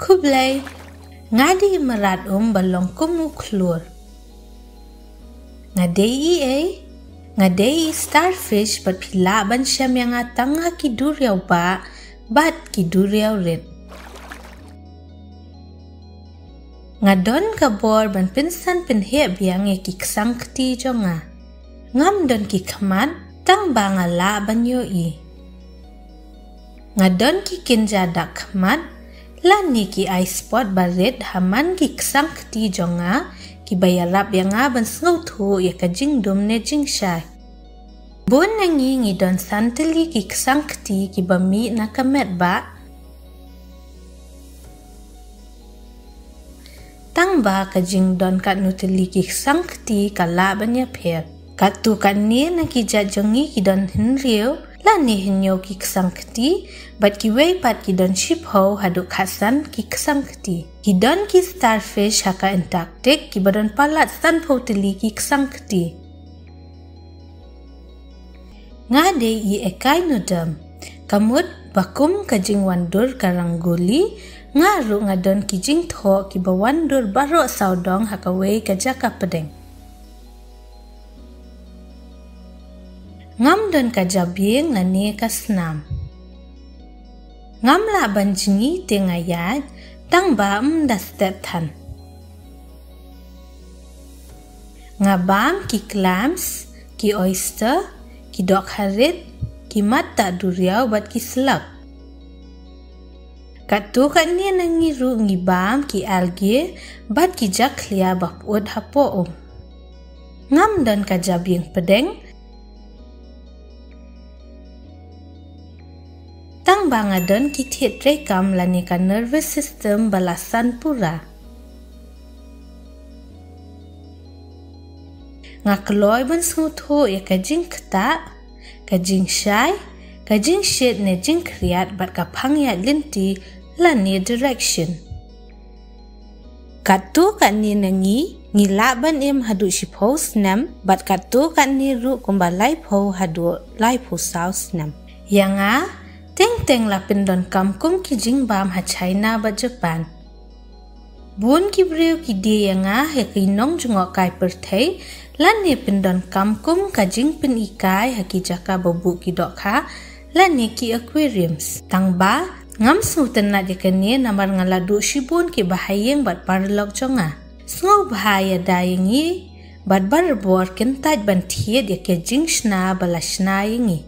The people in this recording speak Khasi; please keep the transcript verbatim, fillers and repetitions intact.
Khublei. Nga dei i mrad um ba long kum u khlur. Nga dei i ei? Nga dei i starfish bad phi lah ban shem ïa nga tang ha ki duriaw bah bad ki duriaw rit. Nga don ka bor ban pynsan pynheh biang ïa ki ksang kti jong nga. Ngam don ki khmat, tang ba nga lah ban ïohi. Nga don ki kynja dak khmat lane ki eye spot ba rit ha man ki ksang kti jong nga, kiba ïarap ïa nga ban sngewthuh ïa ka jingdum ne jingshai. Bun na ngi ngi don san tylli ki ksang kti kiba mih na ka met bah. Tang ba ka jingdon katno tylli ki ksang kti ka lah ban ïapher. Katto katne na ki jait jong ngi ki don hynriew lane hynñiew ki ksang kti, bad kiwei pat ki don shiphew haduh khatsan ki ksang kti. Ki don ki starfish ha ka Antarctic kiba don palat sanphew tylli ki ksang kti. Nga dei i echinoderm. Ka mut ba kum ka jingwandur ka rangguli, nga ruh nga don ki jingthoh kiba wandur baroh sawdong ha kawei ka jaka pdeng. Ngam don ka jabieng lane ka snam. Ngam lah ban jngi te nga ïaid, tang ba ym da stet than. Nga bam ki clams, ki oyster, ki dohkha rit, ki matta duriaw bad ki slug. Katto katne na ngi ruh ngi bam ki algae bad ki jakhlia ba pyut hapoh um. Ngam don ka jabieng pdeng, tang ba nga don ki thied treikam lane ka nervous system ba la san pura. Nga kloi ban sngewthuh ïa ka jingktah, ka jingshai, ka jingshit ne jingkhriat bad ka phang ïaid lynti lane direction. Katto katne na ngi ngi lah ban im haduh shiphew snem bad katto katne ruh kumba laiphew haduh laiphew saw snem. Ïa nga, teng teng la pyndonkam kum ki jingbam ha China bad Japan. Bun ki briew ki die ïa nga ha ki nongjngohkai pyrthei lane pyndonkam kum ka jingpynikai ha ki jaka ba buh ki dohkha lane ki aquariums. Tang ba ngam sngewtynnad ïa kane namar nga la duh shibun kiba ha ïing bad paralok jong nga. Sngewbha ïada ïa ngi bad barabor kyntait ban thied ïa ka jingshna ba la shna ïa ngi.